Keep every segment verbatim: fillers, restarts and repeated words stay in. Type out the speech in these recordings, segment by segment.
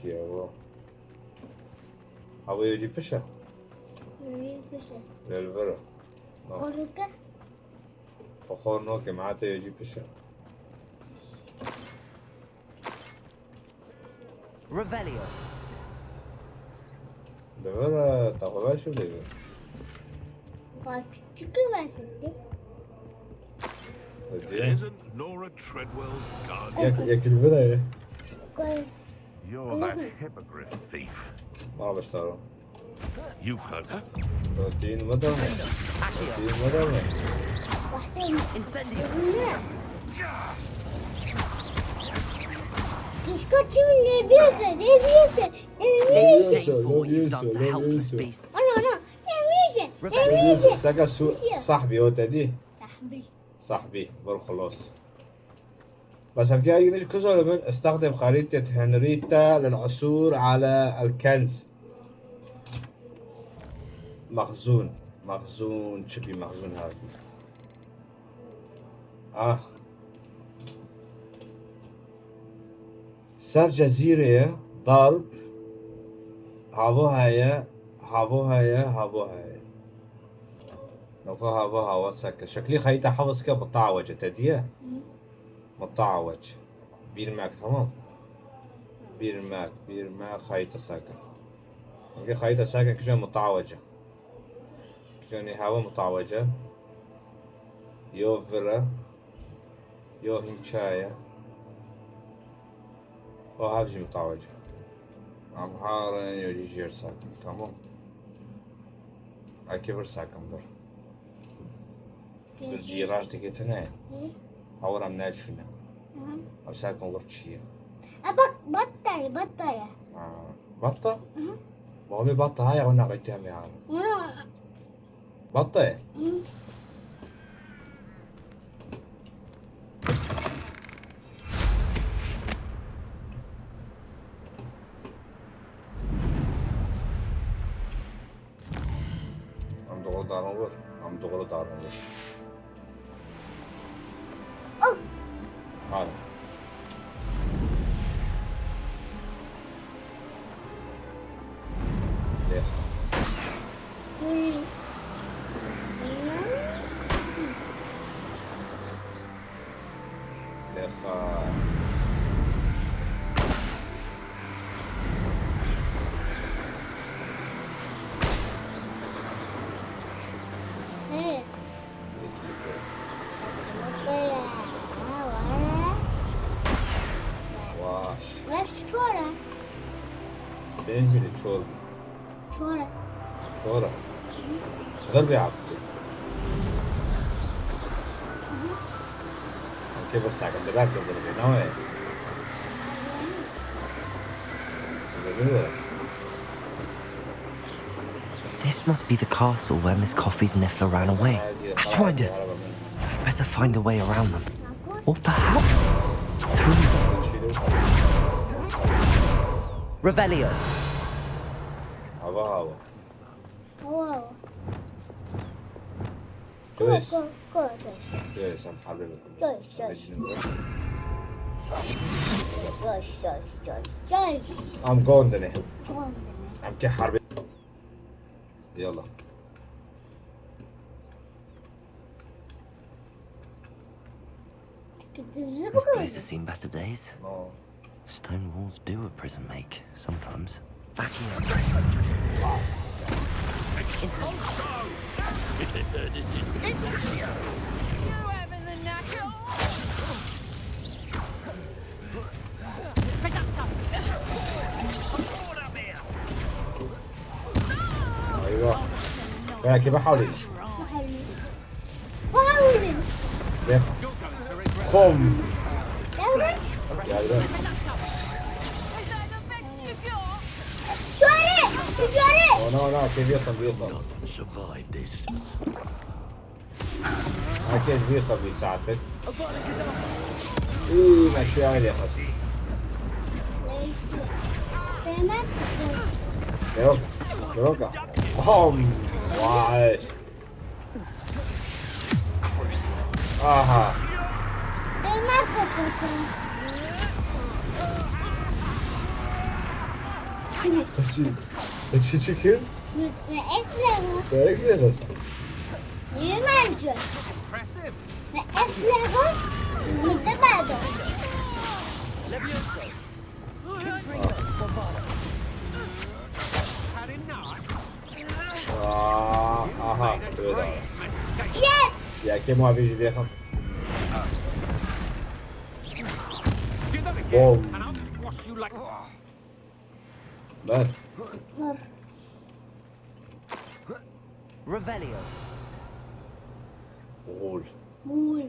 Kiye bu? Ha, bu yê cî piş e? Yê cî piş e. Lê li vir e. No. Xorike. Xor noke, mehete yê cî piş e. Revelio. Li vir e, taxwe şu lê vir. Bak, çünkü ben şimdi. If it isn't Nora Treadwell's garden. Yek, yek li vir e. Koy. You're that hippogriff thief. Ma beşdaro. You've heard. Protein var mı? Protein var mı? Incendio. Kişko çimin ne biliyorsun? Ne biliyorsun? Ne biliyorsun? Shameful what you've done to helpless beasts. Ana, ana. Ne biliyorsun? Ne biliyorsun? Saka su sahbi o dedi. Sahbi. Sahbi, bir خلاص. بس هەمکە ئەگەر کزۆ من استخدم خريطة هنريتا للعثور على الكنز. مخزون، مخزون، çi bî mexzûn her bî. Ah. Ser cezîrê ye, darb, havo heye, havo heye, havo heye. Noko havo hawa seke. Şeklî xeyta hevz ke mutawece te diye. Mutawec. Bir mek, tamam. Bir mek, bir mek xeyta seke. Noko xeyta seke kije mutawece. Kije ne hava mutawece. Yo vire. Yo hîn çaye. O hev jî mutawece. Em harin yo jî jêr sakin. Tamam. Eke vir sakin vir. Vir cî raş diketine. Hı. Hawar em ne çûne. Hı. Em sakin vir çiye. E bak, battayı, battayı. Ha. Batta? Hı. Baba batta ha ya ona gittim ya. Hı. Battı. Hı. Em doğru darın vur. Em doğru darın vur. Oh. Hadi. Lêxa. Lêxa. Hey. Baş. Baş çora. Bence de çor. Çora. Çora. Ver bir yaptı. Anke bir sakın da belki bir bir ne o? Güzel. This must be the castle where Miss Coffee's Niffler ran away. Ashwinders! I'd better find a way around them. Or perhaps through them. Revelio. Hava hava. Wow. Go, go, go, go. Yes, I'm happy with this. Yes, yes. Yes, yes, yes, yes. I'm going there. Going there. I'm get حرب. يلا. This place has seen better days. No. Stone walls do a prison make, sometimes. Back here. Incendio. Incendio. You having the knacker? Reducto. Eyvah. Belki bir havlin. Lêxa. Xom. Geldi. Çare! Çare! Ona, ona, kê vê xwe, vê xwe. Survive this. Ha, kê vê xwe vê saetik. Uuu, me şu aile xwest. Yok. Yok. Xom. Vay. Aha. Dene kafası. Çi? Çi çi kir? Me, me ev lego. Te ek zêdest. Niye bence? Me ev lego. Me de bado. Aa, aha, öyle. Yes. Ya kim abi jî dêxim. Bom. Ber. Mır. Revelio. Gol. Gol.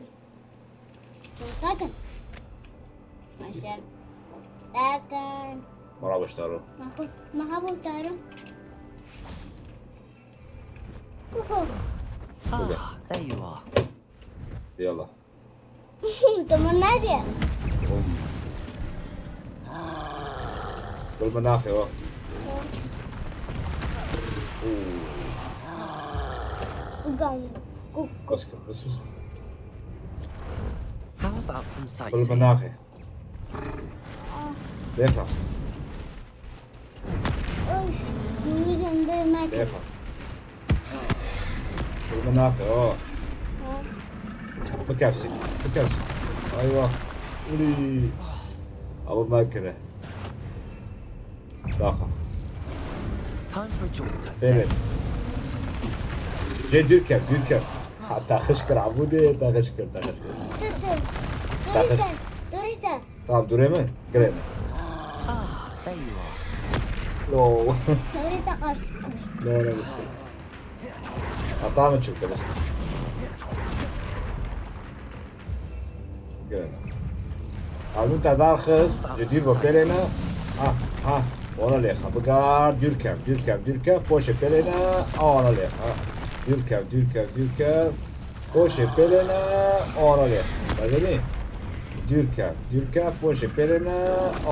Takan. Maşen. Takan. Mara baştaro. Maha, maha baştaro. Kuku. Ah, there you are. Yalla. Tamam, nerede? Oğlum. Bil min naxê o. Kuku. Kuku. Bas kir, bas, bas. How about some sightseeing? Bil min naxê. Defa. Oy, bunu göndermek. Defa. Bunu nafe o. Ha. Bikevsî, bikevsî. Aywa. Ulî. Ama ben kire. Daha. Time for a jaunt, I'd say. Evet. Cê dûr kev, dûr kev. Ha, te xiş kir, Ebûdê, te xiş kir, te xiş kir. Dur, dur. Dur işte, dur işte. Tamam, durê min, girê min. Ah, there you are. No. Sorry, te karşı kir. No, no, no. Hata min çi bike, bes. Girê min. Alûn te darxist, ji dîr bo pêlê ne. Ha, ha. Ona lêxa. Bigar, dûr kev, dûr kev, dûr kev. Poşê pêlê ne. Ona lêxa. Dûr kev, dûr kev, dûr kev. Poşê pêlê ne. Ona lêxa. Bezirî. Dûr kev, dûr kev. Poşê pêlê ne.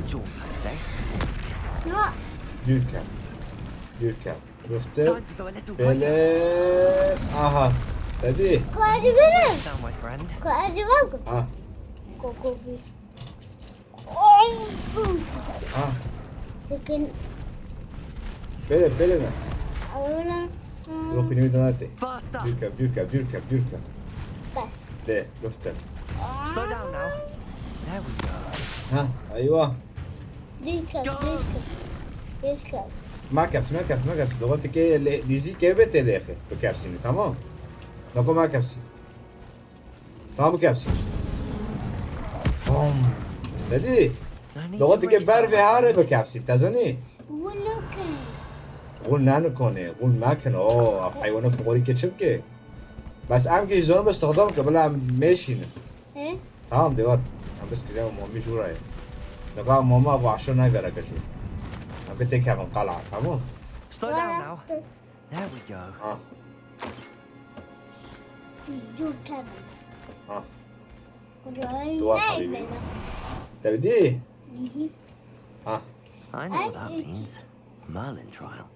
Jaunt, I'd say. No. Dûr kev. Dûr kev. Riftir. Time to go a little quicker. Pêlê. Aha. Te dî. Ku ez ê birim. Down, my friend. Ku ez ê vebim. Ah. Ku, ku, bir. Ah. Sekin. Pêlê, pêlê ne. Avuna. Yok, filmi donate. Faster. Dûr kev, dûr kev, dûr kev, dûr kev. Bas. De, riftir. Slow down now. There we go. Ha, eywa. Dikkat, dikkat. Dikkat. Makefs, makefs, makefs. Doxotikê lê-, lîzîkê be tê lêxê. Bikefsînî, tamam? Nako makefsî. Tamam, bikefsî. Bom. Dedi. Doxotikê ber vê hare bikefsî. Te zanî? Gul nakin. Gul nanikonê. Gul nakin. O, ev heywana fiqorî ke çi bike? Bes em ki zor be istixdam ke, bila em mêşînin. He? Tamam, devam. Em bes kiriya mamî jûra ye. Dega mama vahşo ne gereke jû. Em bi tek hevin qala, tamam? Slow down now. There we go. Ha. Jûr kevin. Ha. Dua habibi. Te dî? Mhm. Ha. I know what that means. Merlin trial.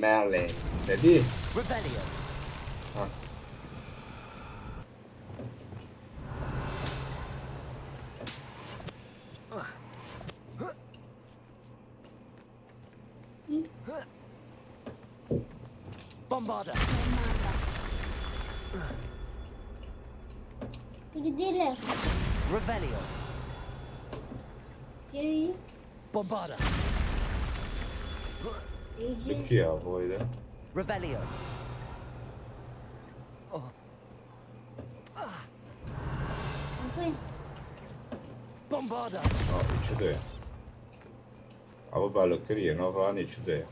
Merlin. Te dî? Revelio. Ha. Bombarda. Gidelim. Revelio. Yürü. Bombarda. Peki ya, böyle. Revelio. Bombarda. Ha, üçü de. Ama balık kırıyor, ne var, üçü de.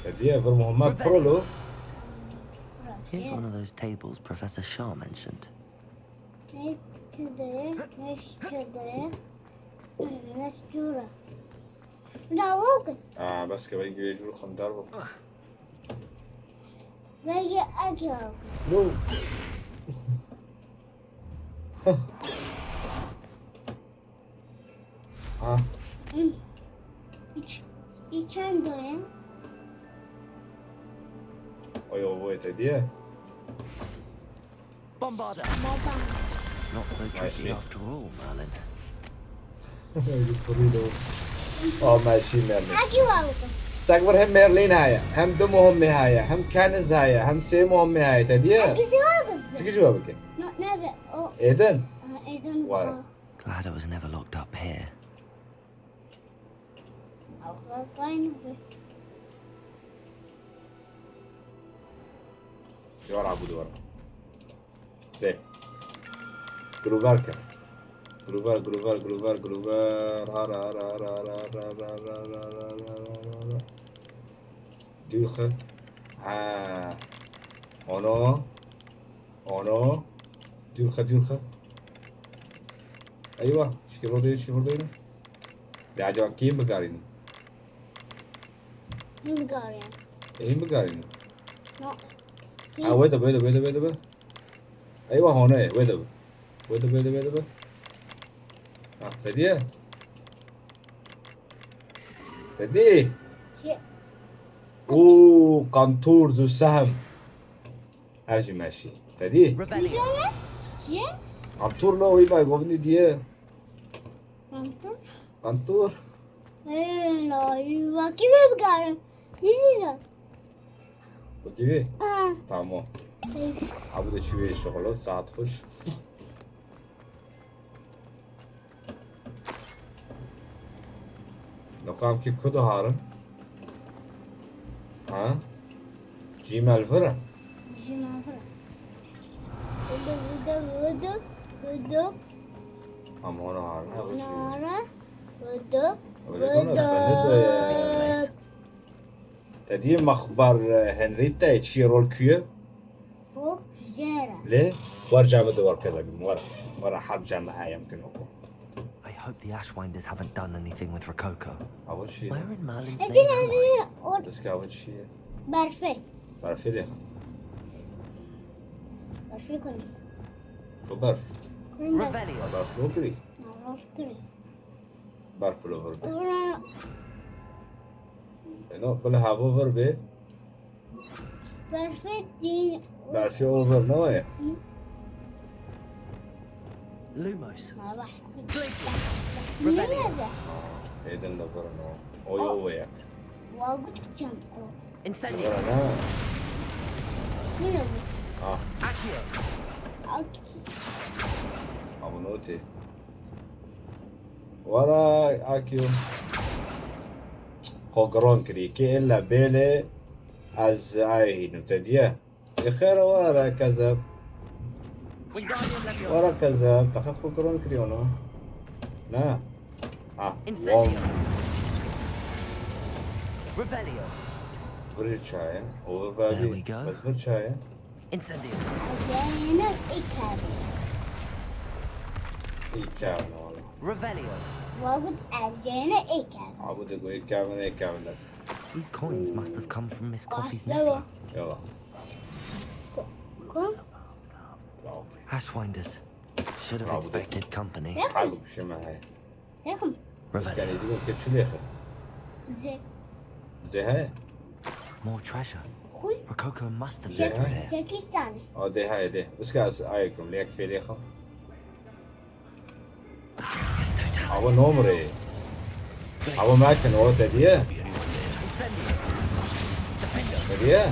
Hediye bir Muhammed Prolo. Here's one of those tables Professor Shah mentioned. Yesterday, yesterday, Nestura. Da, look. Ah, bas que vai ver juro xandar. Vai aqui, ó. No. Ha. Hı. İç, içen doyum. Oy, oy, oy, te diye. Bombarda. Bombarda. Not so tricky after all, Merlin. Kurî lo. Aa, meşî Merlin. Haki wa bikim. Çek vir hem Merlin heye, hem du muhimmê heye, hem Keniz heye, hem sê muhimmê heye. Te diye? Haki ji wa bikim. Tu ki ji wa bike? No, nebe. O. Êdin? Ha, êdin. Wara. Glad I was never locked up here. Aw, kayın bi. Dewar abu dewar. Dê. Glover ke. Glover, Glover, Glover, Glover. Hara, hara, hara. Dûxe. Ha. Ono. Ono. Dûxe, dûxe. Eywa. Şike vurdayın, şike vurdayın. Ya acaba kim bigarîn? Hîn bigarîn. E, hîn bigarîn. No. Ha, wê de, wê de, wê de, wê de, wê. Eywa, hone, wê de. Wê de, wê de, wê de, wê. Ha, te diye? Te di? Çi? Oo, kantor zu sehem. Ev jî meşî. Te dî? Revelio. Çi? Kantor la, wî la govindî diye. Kantor? Kantor. Ee, la, wekî vê bigarim. Yî la. Wekî vê? Ha. Tamam. Ee. Abi de şu şokolat, saat hoş. Nokam ki ku diharin? Ha? Gmail vir e? Gmail vir e. Vıdı, vıdı, vıdı, vıdı. Ama ona harin, ha, vıdı. Ona harin, vıdı, öyle vıdı. Öyle deme, ben de böyle. Te dî mexber, e, Henry te çi rol kuye? Rol jêre. Lê wer cavê de wer keza bî, wer, wer her cem heye mümkün oku. I hope the Ashwinders haven't done anything with Rococo. Awa çi? Where in Merlin's name am I? Esin, esin, or- Eski awa çi? Berfê. Berfê de. Berfê kırın. Bu berf. Kırın berf. Revelio. Berf lo kiri. Berf kiri. Berf pilo vir be. Ora. Eno, bila havo vir be. Berfê din. Berfê over no ye. Lumos. Ma bak. Glacius. Revelio. Êdin li vir no. O yo ve yek. Wa gut can o. Incendio. Vir na. Ne bu? Ah. Accio. Ak- Abonoti. Wala Akî. Xwe giron kirî. Kê illa bêlê ez ayê hînim te diye. Ê xêr e, wara kezeb. Wingardium Leviosa. Wara kezeb. Texe xwe giron kirî ono. Ne? Ha. Incendio. Wow. Revelio. Vir çaye. O babî. There we go. Bes vir çaye. Incendio. Azene ikar. İkar wala. Revelio. Wagut azene ikar. Abi de go ikar ne ikar ne. These coins must have come from Miss Coffee's nephew. Yala. Kom? Ashwinders. Should have expected company. Abi bir şey mi hay? Yakın. Revelio. Skanê zî got ke çi lêxe? Zê. Zê heye? More treasure. Xwe. Rococo must have left it here. Çekîş zanî. A, dê heye, dê. Biska ez ayê kim, lê yek fê lêxim. Awa nomrê. Awa mekin, o te diye. Te diye.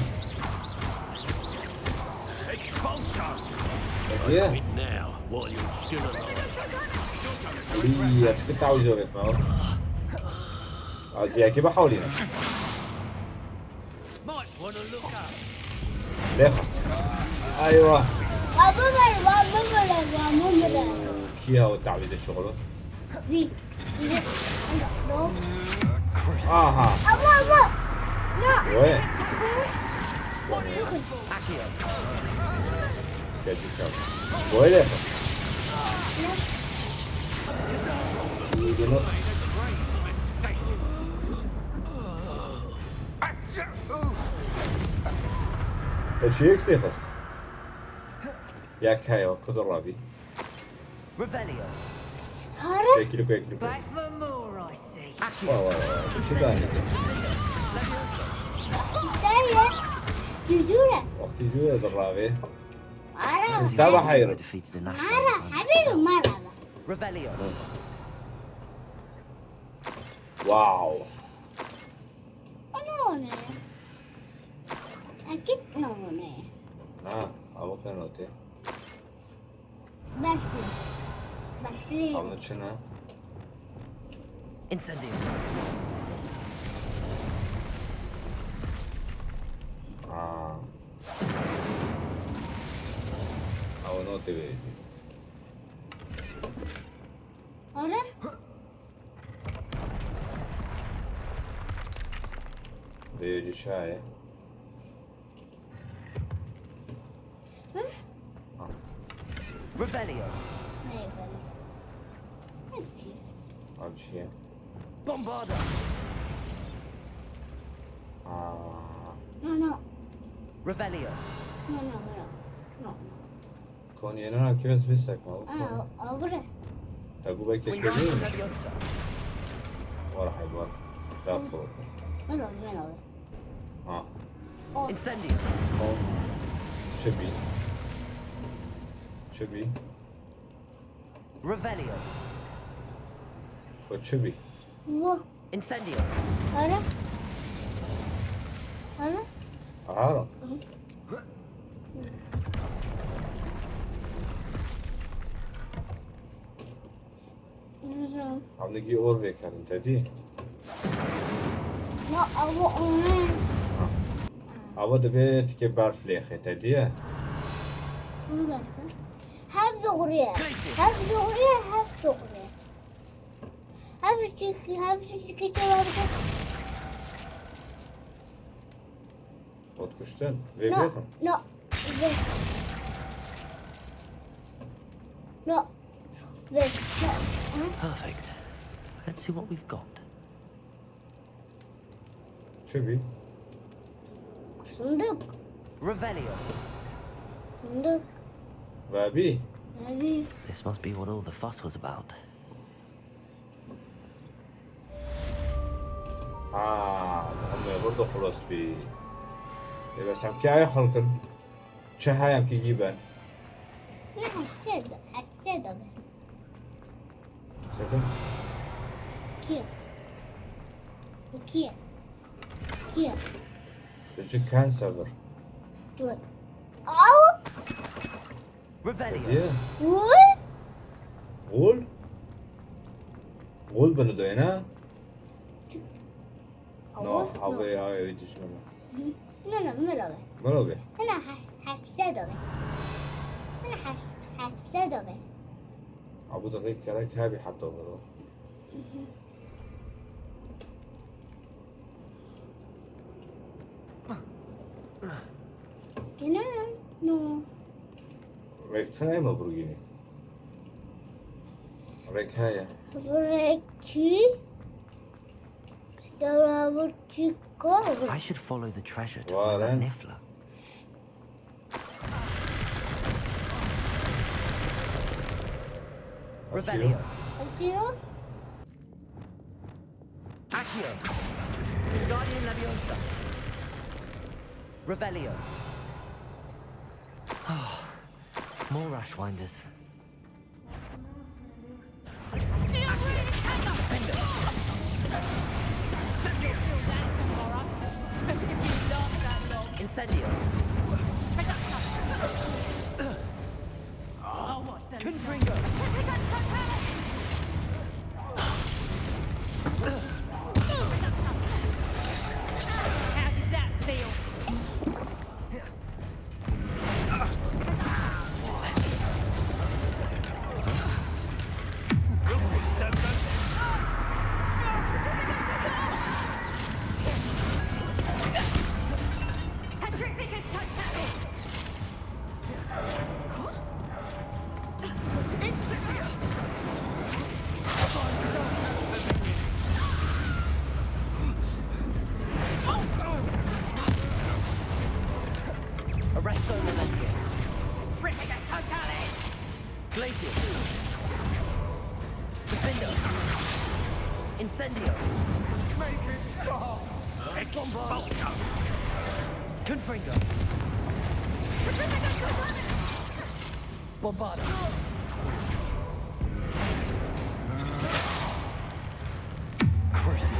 Te diye. Wî, ez bi tawîz zor etme. Ez yekî bihewlînim. Lêxa. Eywa. Wa bibir, wa bibir, wa bibir. Kî ya o tawîzê şixulot? Wî. No. Aha. Abla, abla. No. Oy. Accio. Geldi çal. Böyle. Te çi eksik xist? Ya kaya, kudur abi. Revelio. Hara? Ekili koy, ekili koy. Back for more, I see. Vay vay vay. Çi tane? Dayı. Yüzüre. Vakti yüzüre de abi. Ara. Taba hayır. Ara, habiru maraba. Revelio. Wow. None. Ekîd none. Na, ew xêr notê. Berfli. Berfli. Ama çi ne? Incendio. Aa. Ew notê verî. Ara? Vê yê çi ye? Hı? Ha. Revelio. Ne Revelio? Ne ki? Abi şey ya. Bombarda. Aa. No, no. Revelio. No, no, no. No, no. Koniyê nana kê ez vê sekma. Aa, abire. Te gu belkî Wingardium Leviosa. War heywan. Laf xwe. Melo, melo. Ha. O. Incendio. O. Çi bî? Çi bî? Revelio. Xwe çi bî? Wo. Incendio. Ara. Ara. Ara. Hı. Nizam. Em digî or vêkerin, te dî? Ya, ew one. Ha. Ew dibe tikê berf lêxê, te dîye? Hûn berf e? Hev doğru ye. Hev doğru ye, hev doğru ye. Hev çik, hev çik çawa bike? Ot kuştin. Vê No, bêxin. No. Vê. No. Vê. No. Ha? Perfect. Let's see what we've got. Çi bî? Sunduk. Revelio. Sunduk. Vebî? Vebî. This must be what all the fuss was about. Ha, em ê burada xilas bî. Ê, bes em kê ayê xelkin? Çi heye em kê yî ben? Ne hesed, hesed be. Sakın. Kî? Kî? Kî? Te çi cancer bir? Dur. Au! Revelio. Diye. Dur. Gol? Gol bunu da ne? No, Awa, no. Havaya, havaya düşmeme. No, no, melo be. Melo be. Ana hepse do be. Ana hepse do be. Abu da rek kara kabi hatta olur o. Gene no. Rek tane mi burgini? Rek haya. Rek çi? I should follow the treasure to find that Niffler. Revelio. Accio. Accio. Wingardium Leviosa. Revelio. Ah, more Ashwinders. Incendio. Confringo. How did that feel? Arresto Melentia. Tripicus Totalis! Glacius. Defendo. Incendio. Make it stop! Expulsion! Confringo. Bombarda. Crucio.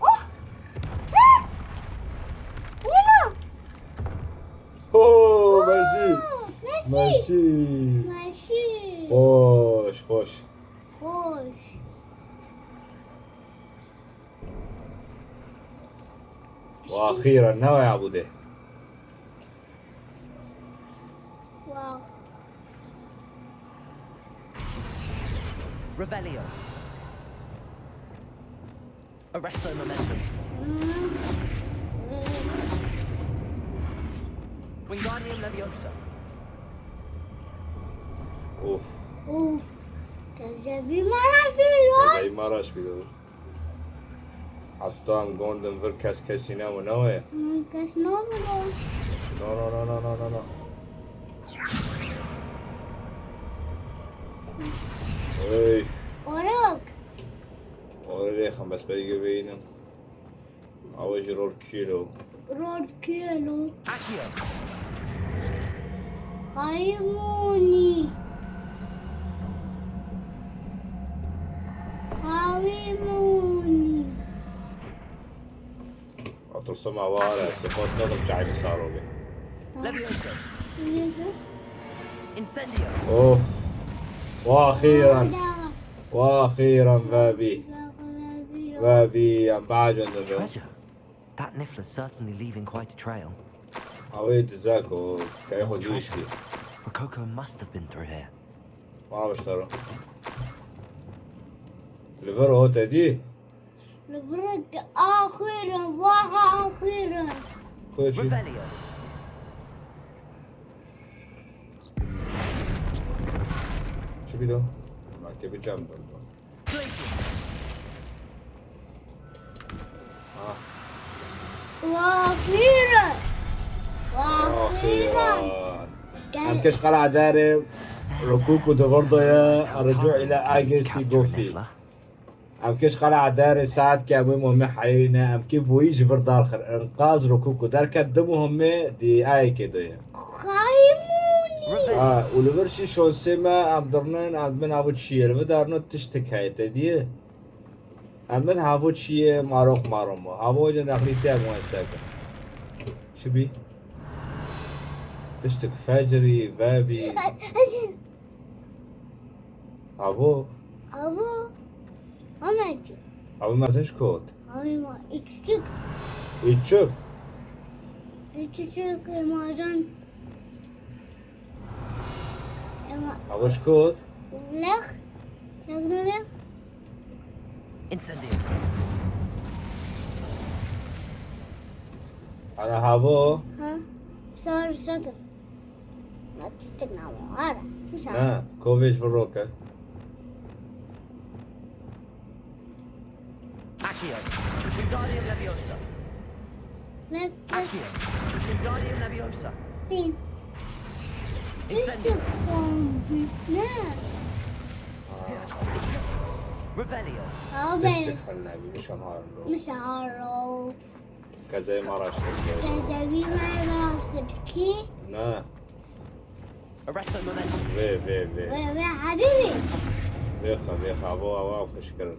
Oh! Ah! Nîna! Ho, merci. Merci! Merci. Merci! Xoş, xoş. Xoş. Wa axîren ne waya bû de. Wow. Revelio. Arresto momentum. Hmm. Wingardium Leviosa. Of. Uf. Kezebî maraş bî lan. Kezebî maraş bî lan. Heta em gondin vir kes kesî ne û ne waya. Hmm, kes nabî lan. No, no, no, no, no, no, no. Ey. Orok. Orê rêxim bes berî geveyînim. Awe ji rol kilo. Rol kilo. Accio. Xayimûnî. Xayimûnî. Atirsima ware, sifat nadim çayê bi saro be. Leviosa. Neyse. Incendio. Of. Wa axîren. Wa axîren vebî. Vebî, em behecin dibe. Treasure. That Niffler's certainly leaving quite a trail. Awê dizek o, kayê xwe cî wişkî. Rococo must have been through here. Ma wiştero. Li vir o te dî? Li vir axîrin, vaha axîrin. Koçî. Revelio. Çi bî do? Ma ke bi cem bin. Glacius. Ah. Vaxîrin. Vaxîrin. Axîran. Em keş qala dere Rococo di vir de ye, ricû îla Aegis Sigofî. Em keş qala dere saet ke em wê momê heyirîne, em kê voyî ji vir darxin. Inqaz Rococo derket di muhimê di ayekê de ye. Xayimûnî. Ha, û li vir şî şonsê me em dirnin, em bin avo çi ye. Li vir darno tiştik heye te diye. Em bin havo çi ye, maroq maro mo. Havo hoca nexlî te em wese bin. Çi bî? Tiştik fecrî, vebî. Havo. Abo. Amacı. Abo mezin ji kot. Abi ma iççik. İççik. İççik emajan. Ema. Abo ji kot. Lek. Lek ne lek? Incendio. Ana havo. Ha. Sar sakin. Tiştik namo. Ara. Misal. Ha, kovê ji vir roke. Accio. Wingardium Leviosa. Ne? Accio. Wingardium Leviosa. Bin. Incendio. Tiştik kombi. Ne? Revelio. Abi. Tiştik hel nebî, mişan harlo. Misal. Kezeyê me raşt kir. Kezebî me raşt kir kî? Ne. Arresto momentum. Vê, vê, vê. Ve ve habibi. Vê xwe, vê xwe, abo, abo, em xweş kirin.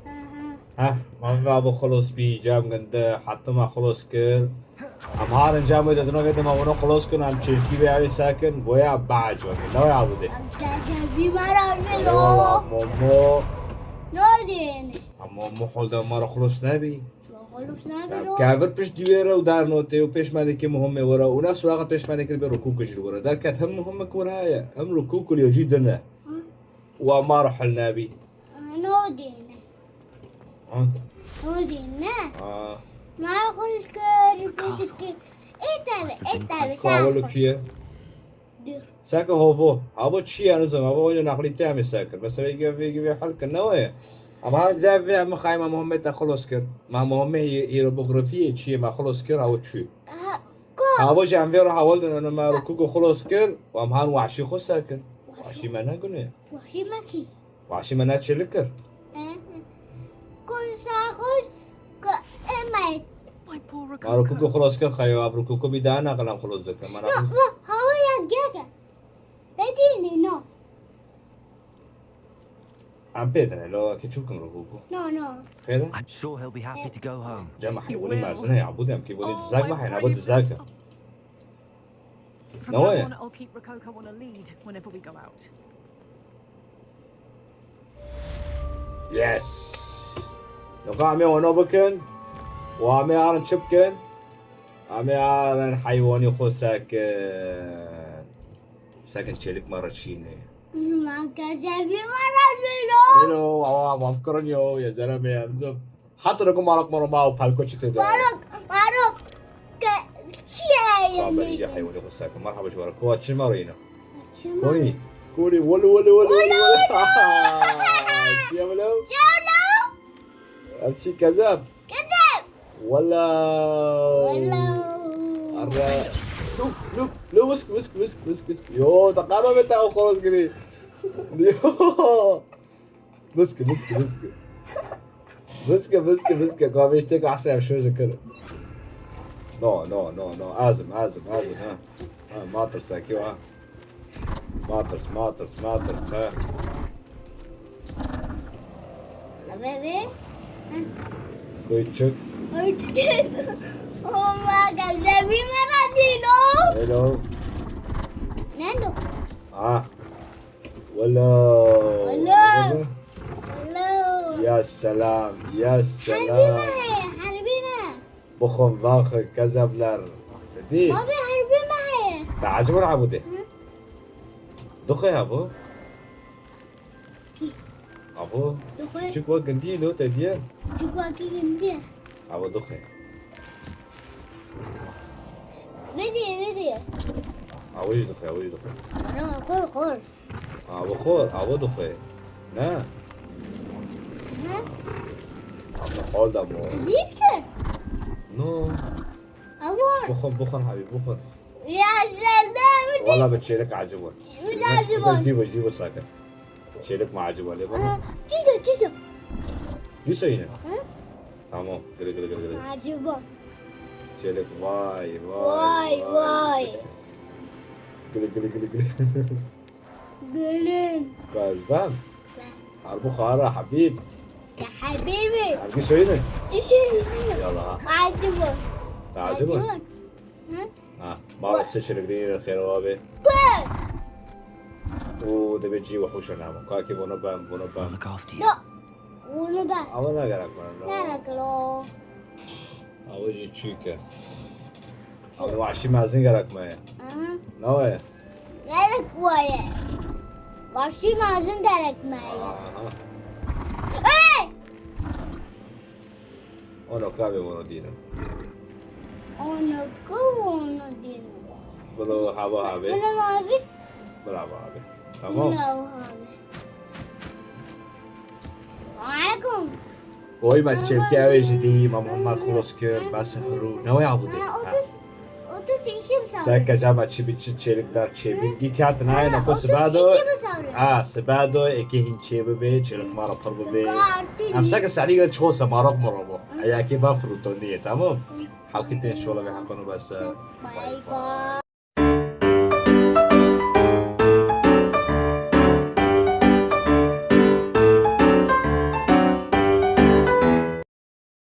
Aha. Heh, ma ve abo xelos bî, cem ginde, hatta me xelos kir. Em harin cem wê dedino vê dema wino xelos kin, em çirkî vê avê sekin, voya bac wekî, ne waya bide. Kezebî me raşt kir Eyvallah, lo. momo. Ne diyene? Ama muhol de mara xelos nebî. Xulus ne Em biro? kevir pişt dî wê re û dernotê û pêşmendekê muhimê were û ne suraxa pêşmendekê be Rococo jî were. Derket hem muhimik were heye, hem Rococo lê cî din e. Û em mara hil nebî. No diyene. Ha? No diyene. Ha. Mara xulus kir, pişikî. Ê tevî, ê tevî. Sawelo kiye? Dur. Seke hovo. Havo çi ye nizam? Havo hoca naqlî te em ê sekir. Mesela vê vê vê hal kin ne weye. Ama her cem vê em xayma Muhammed te xelos kir. Ma Muhammed hîrobografiyê çi ye ma xelos kir havo çi? Ha, ko. Havo jî em vê re hawal din, eno me Rococo xelos kir û em han wahşî xwe sekin. Wahşî me ne gune. Wahşî me kî? Wahşî me ne çêlik kir. Ko sarxoş, ko ema. My poor Ma Rococo Rococo. xelos kir xeyo, ev Rococo bî daha ne qelam xelos dikir. Ma No, no, hava ya gege. Bedînî no. Em pê dine lo ke çûkim ro bû. No, no. Xêre? I'm sure he'll be happy to go home. Cem heywanî mezin e ya, bu dem ki voli dizak ma heyna bu dizak. From No now way. On, I'll keep Rococo on a lead whenever we go out. Yes. Niha em ê wana bikin. Û em ê arin çi bikin? Em ê arin heywanî xwe sekin. Sekin çêlik me re çîne. Ma kezebî me re dîno. Hello, awa, awa, kirin yo, ya zeremê, em zim. Hatire ku marok maro ma û pelko çi tê de. Marok, Marok. Ke, çi ye Baba yani? iyi heywanî xwe sekin. Merhaba ji wara. Kuwa çi maro yine? Çima? Koni. Koni, wali, wali, wali, wali, wali. Çiye wala? Çalo. Em çi kezeb? Kezeb. Wala. Wala. Arra. Luk, luk, luk, wisk, wisk, wisk, wisk, wisk. Yo, te qala be te o xoros girî. Yo. Wisk, wisk, wisk. Wisk, wisk, wisk. Ka vêş têk ahse ev şoje kir. No, no, no, no. Azim, azim, azim, ha. Ha, matrsa ki, ha. Matrix, Matrix, Matrix, ha. Bebe. Koy çık. Öldük. Oh my god, kezebî me re dîno. Hello. Nerede? Ah. Wala. Wala. Wala. Ya selam, ya Herbî selam. me, herbî me. Bixwin vaxi kezebler. Dî. Abi herbî me. Te ecibin Ebûdê. Hı. Duxê Ebû. Ebû. Duxê. Çik wek gindî lo te diye. Çik wekî gindî. Ebû duxê. Vedi, vedi. Ebû jî duxê, Ebû jî duxê. Ana, xor, xor. Ebû xor, Ebû duxê. Ne? Hı? Ebû hol da mo. Değil ki. No. Ama. Bixwin, bixwin Habîb, bixwin. Ya selam. Wala bi çêlik ecibin. Bi ecibin. Jî bu, jî bu sakin. Çêlik me ecibin. Lê bana. Aa, çizo, çizo. Lîso yine. Hı? Tamam. Gire, gire, gire, gire. Ecibin. Çêlik vay, Vay, vay, vay. Gire, gire, gire, gire. Gülün. Gaz ben. Ben. Harbu xara Habîb. Ya habibi. Harbi söyle. Düşün. Yala. Ecibin. Ecibin. Hı? Ha, ma se çêlik değil xêr abi. Koy. O debe cî wehuşa namo. Kaki bunu ben, bunu ben. I'll look after you. No. Bunu da. Ama ne gerek var? Nerede lo? Ama cî çüke. Ama vahşi mezin gerek mi? Aha. Ne var? Gerek koye. Vahşi mezin gerek mi? Aha. Hey! Ono kabe bunu dînin. Onu ku onu din. Bunu hava abi. Bunu abi. Bravo abi. Tamam. Bunu abi. Selamünaleyküm. Oy me çelke ew jî dî, me Muhammed xlos kir, bes hru. Ne waya bu dî? Ha, otuz, otuz iki mi sağ? Seke cama çi bi çi çelik dar çê bi. Gî kat nayê ne ko sibado. Ha, sibado eke hin çê bi be, çelik mara pir bi be. Em seke salî gel ço se marok moro bo. Eya ke ba frutondiye, tamam. Halkî te şola ve hakkını bas. Bye bye.